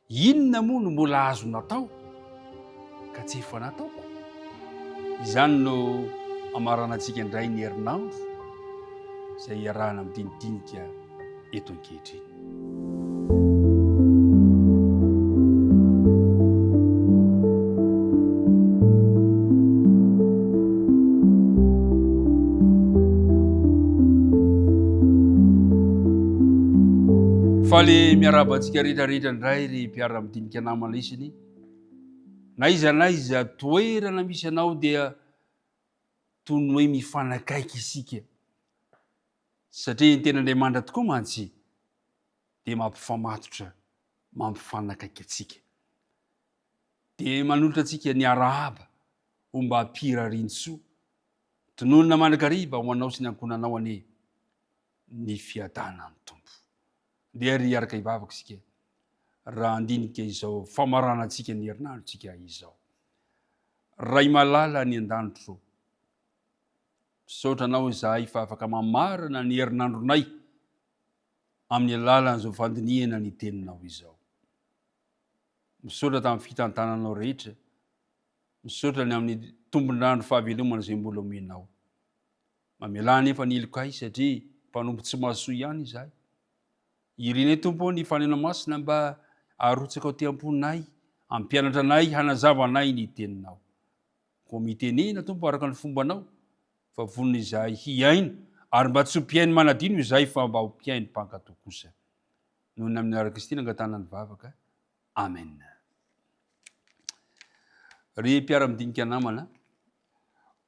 Inona moa no mbola azo natao ka tsy efa nataoko? Izany no amaranantsika indray ny herinandro izay iarahana midinidinika eto ankehitriny. Faly miarahaba antsika rehetra rehetra indray ry mpiara-midinika namana isany. Na iza na iza toerana misy anao dia toy ny hoe mifanakaiky isika. Satria ny ten'Andriamanitra tokoa mantsy dia mampifamatotra, mampifanakaiky antsika. Dia manolotra antsika ny arahaba ombam-pirariantsoa, tononina mandrakariva ho anao sy ny ankohonanao anie ny fiadanan'ny Tompo. Ndeha ry hiaraka hivavaka isika raha handinika izao famaranantsika ny herinandrontsika izao. Ray malala any an-danitro, misaotra Anao izahay fa afaka mamarana ny herinandronay amin'ny alalan'izao fandinihana ny Teninao izao. Misaotra tamin'ny fitantananao rehetra, misaotra ny amin'ny tombon'andro fahavelomana izay mbola omenao. Mamelà anefa ny helokay satria mpanompo tsy mahasoa ihany izahay. Irinay Tompo ô ny Fanena Masina mba arotsaka ao aty am-ponay, hampianatra anay, hanazava anay ny Teninao. Koa mitenena Tompo araka ny fombanao fa vonona izahay hihaino ary mba tsy ho mpihaino manadino izahay fa mba ho mpihaino mpankato kosa. Noho ny amin'ny anaran'i Kristy nangatahana ny vavaka. Amen. Ry mpiara-midinika namana,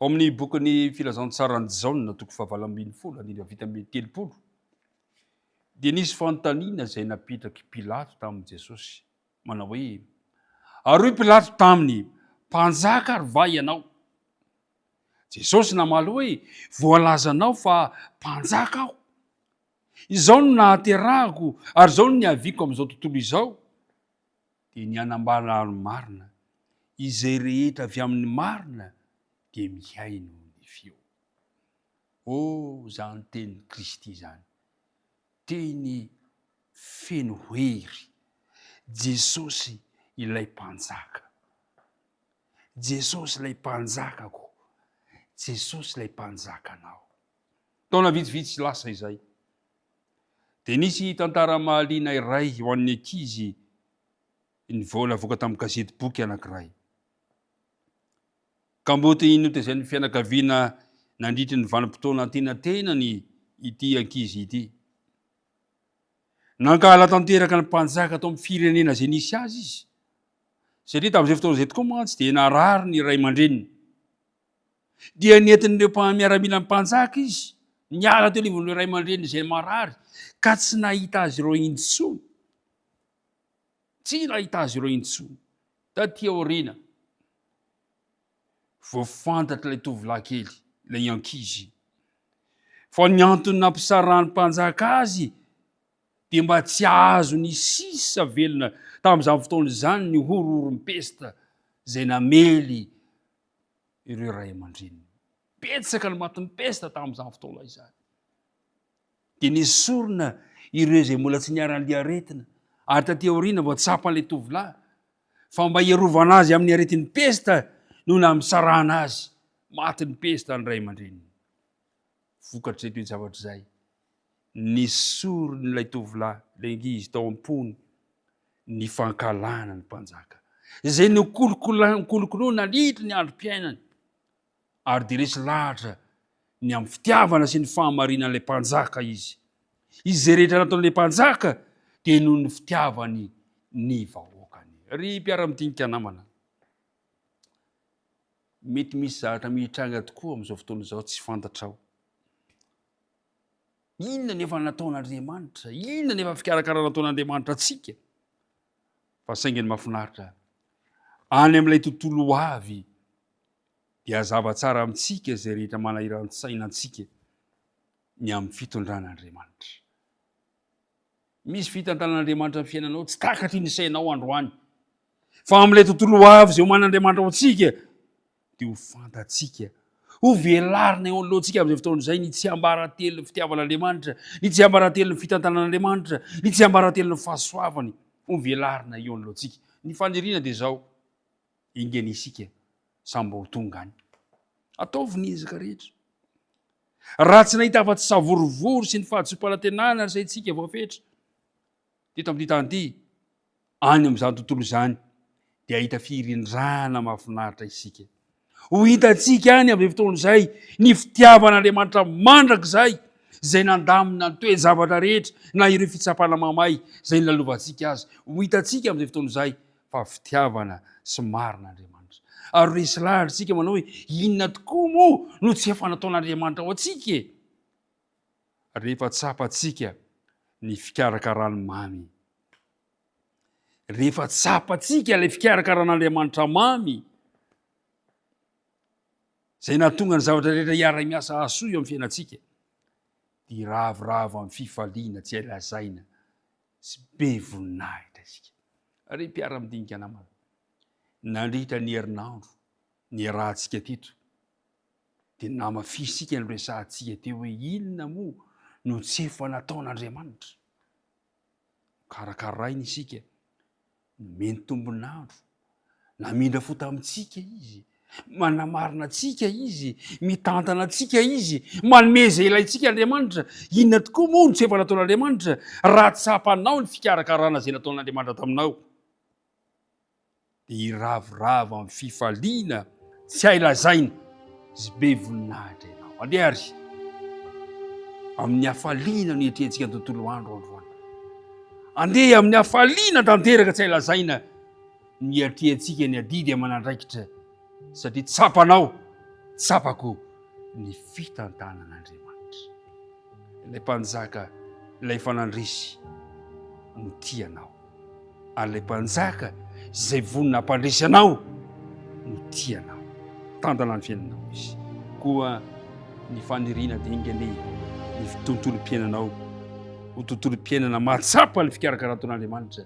ao amin'ny bokin'ny Filazantsaran'i Jaona toko fahavalo ambin'ny folo andininy fahavita amby telopolo dia nisy fanontaniana izay napetrak'i Pilato tamin'i Jesosy manao hoe, Ary hoy Pilato taminy, Mpanjaka ary va ianao? Jesosy namaly hoe, Voalazanao fa mpanjaka aho. Izao no nahaterahako ary izao no niaviako amin'izao tontolo izao, dia ny hanambara ny marina. Izay rehetra avy amin'ny marina dia mihaino ny feo. Oh, izany tenin'i Kristy izany! Teny feno hery. Jesosy ilay Mpanjaka. Jesosy ilay Mpanjakako. Jesosy ilay Mpanjakanao. Taona vitsivitsy lasa izay, dia nisy tantara mahaliana iray ho an'ny ankizy vao navoaka tamin'ny gazety boky anankiray. Kamboty notezain'ny fianakaviana nandritry ny vanim-potoana antenatenany ity ankizy ity. Nankahala tanteraka ny mpanjaka tao amin'ny firenena izay nisy azy izy, satria tamin'izay fotoana izay tokoa mantsy dia narary ny ray aman-dreniny. Dia nentin'ireo miaramilan'ny mpanjaka izy, niala teo anivon'ireo ray aman-dreniny izay marary, ka tsy nahita azy ireo intsony. Tsy nahita azy ireo intsony. Taty aoriana, vao fantatr'ilay tovolahy kely, ilay ankizy, fa ny antony nampisarahan'ny mpanjaka azy dia mba tsy hahazo ny sisa velona tamin'izany fotoana izany ny horohorom-pesta izay namely ireo ray aman-dreniny. Betsaka ny matin'ny pesta tamin'izany fotoana izany. Dia nesorina ireo izay mbola tsy niharan'ilay aretina, ary taty aoriana vao tsapan'ilay tovolahy fa mba hiarovana azy amin'ny aretin'ny pesta no namisarahana azy. Matin'ny pesta ny ray aman-dreniny. Vokatr'izay toe-javatra izay, nesorin'ilay tovolahy, ilay ankizy tao am-pony, ny fankahalana ny mpanjaka, izay nokolokoloina nandritry ny androm-piainany, ary dia resy lahatra ny amin'ny fitiavana sy ny fahamarinan'ilay mpanjaka izy. Izay rehetra nataon'ilay mpanjaka dia noho ny fitiavany ny vahoakany. Ry mpiara-midinika namana, mety misy zavatra mitranga tokoa amin'izao fotoana izao tsy fantatrao. Inona no efa nataon'Andriamanitra? Inona no efa fikarakarana nataon'Andriamanitra antsika? Fa saingy ny mahafinaritra, any amin'ilay tontolo ho avy dia hazava tsara amintsika izay rehetra manahiran-tsaina antsika ny amin'ny fitondran'Andriamanitra. Misy fitantanan'Andriamanitra ny fiainanao tsy takatry ny sainao androany. Fa amin'ilay tontolo ho avy izay oman'Andriamanitra ho antsika dia ho fantatsika, ho velarina eo anoloantsika amin'izay fotoana izay ny tsiambaratelon'ny fitiavan'Andriamanitra, ny tsiambaratelon'ny fitantanan'Andriamanitra, ny tsiambaratelon'ny fahasoavany. Hovelarina eo anoloantsika. Ny faniriana dia izao, enga anie isika samy mba ho tonga any. Ataovy ny ezaka rehetra. Raha tsy nahita afa-tsy savorovoro sy ny fahadisoam-panantenana ny saintsika voafetra teto amin'ity tany ity, any amin'izany tontolo izany dia hahita firindrana mahafinaritra isika. Ho hitantsika any amin'izay fotoana izay ny fitiavan'Andriamanitra mandrakizay izay nandamina ny toe-javatra rehetra na ireo fitsapana mamay izay nolalovantsika aza. Ho hitantsika amin'izay fotoana izay fa fitiavana sy marina Andriamanitra. Ary resy lahatra isika manao hoe inona tokoa moa no tsy efa nataon'Andriamanitra ho antsika e? Rehefa tsapantsika ny fikarakarany mamy. Rehefa tsapantsika ilay fikarakaran'Andriamanitra mamy, izay nahatonga ny zavatra rehetra hiara-miasa hahasoa eo amin'ny fiainantsika, dia hiravoravo amin'ny fifaliana tsy hay lazaina sy be voninahitra isika. Ry mpiara-midinika namana, nandritra ny herinandro niarahantsika teto, dia namafisintsika ny resahantsika teo hoe inona moa no tsy efa nataon'Andriamanitra. Karakaraina isika, nomeny tombon'andro, namindra fo tamintsika izy, manamarina antsika izy, mitantana antsika izy, manome izay ilaintsika Andriamanitra. Inona tokoa moa no tsy efa nataon'Andriamanitra raha tsapanao ny fikarakarana izay nataon'Andriamanitra taminao? dia hiravoravo amin'ny fifaliana tsy hay lazaina sy be voninahitra ianao. Andeha ary amin'ny hafaliana no hiatrehantsika ny tontolo andro androany. Andeha amin'ny hafaliana tanteraka tsy hay lazaina no hiatrehantsika ny adidy aman'andraikitra satria tsapanao, tsapako ny fitantanan'Andriamanitra. Ilay mpanjaka, ilay efa nandresy no tia anao. Ary ilay mpanjaka izay vonona hampandresy anao no tia anao. Mitantana ny fiainanao izy. Koa ny faniriana dia enga anie ny tontolom-piainanao ho tontolom-piainana mahatsapa ny fikarakaran-ton'Andriamanitra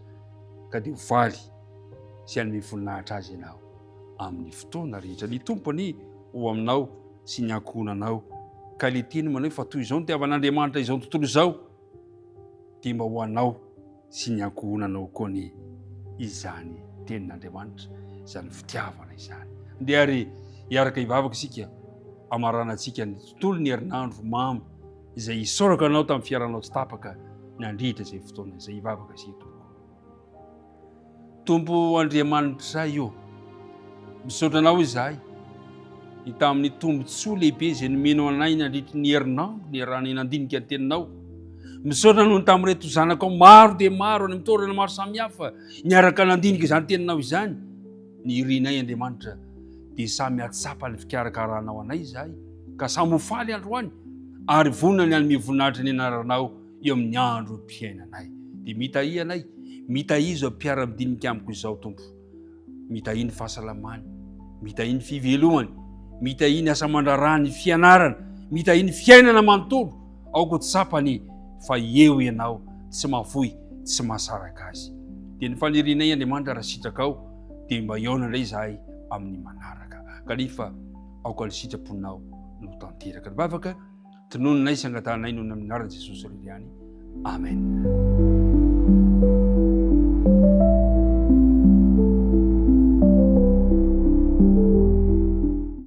ka dia ho faly sy hanome voninahitra azy ianao amin'ny fotoana rehetra. Ny Tompo anie ho aminao sy ny ankohonanao ka ilay teny manao hoe fa toy izao no tiavan'Andriamanitra izao tontolo izao dia mba ho anao sy ny ankohonanao koa anie izany tenin'Andriamanitra, izany fitiavana izany. Ndeha ary hiaraka hivavaka isika hamaranantsika ny tontolon'ny herinandro mamy izay hisaorako anao tamin'ny fiaranao tsy tapaka nandritra izay fotoana izay. Hivavaka isika tompoko. Tompo Andriamanitray ô, misaotra Anao izahay ny tamin'ny tombontsoa lehibe izay nomenao anay nandritry ny herinandro niarahanay nandinika ny Teninao. Misaotra noho ny tamin'ireto zanakao maro dia maro any amin'ny toerana maro samihafa niaraka nandinika izany Teninao izany. Ny irinay Andriamanitra dia samy hahatsapa ny fikarakaranao anay izahay ka samy ho faly androany ary vonona ny hanome voninahitra ny anaranao eo amin'ny androm-piainanay. Dia mitahia anay, mitahia izao mpiara-midinika amiko izao, Tompo. Mitahia ny fahasalamany, mitahia ny fivelomany, mitahia ny asa aman-draharaha, ny fianarana, mitahia ny fiainana manontolo. Aoka ho tsapany fa eo Ianao, tsy mahafoy, tsy mahasaraka azy. Dia ny fanirianay, Andriamanitra, raha sitrakao, dia mba hihaona indray izahay amin'ny manaraka. Kanefa aoka ny sitraponao no tanteraka. Ny vavaka. Tononinay sy angatahanay noho ny amin'ny anaran'i Jesosy irery ihany. Amen.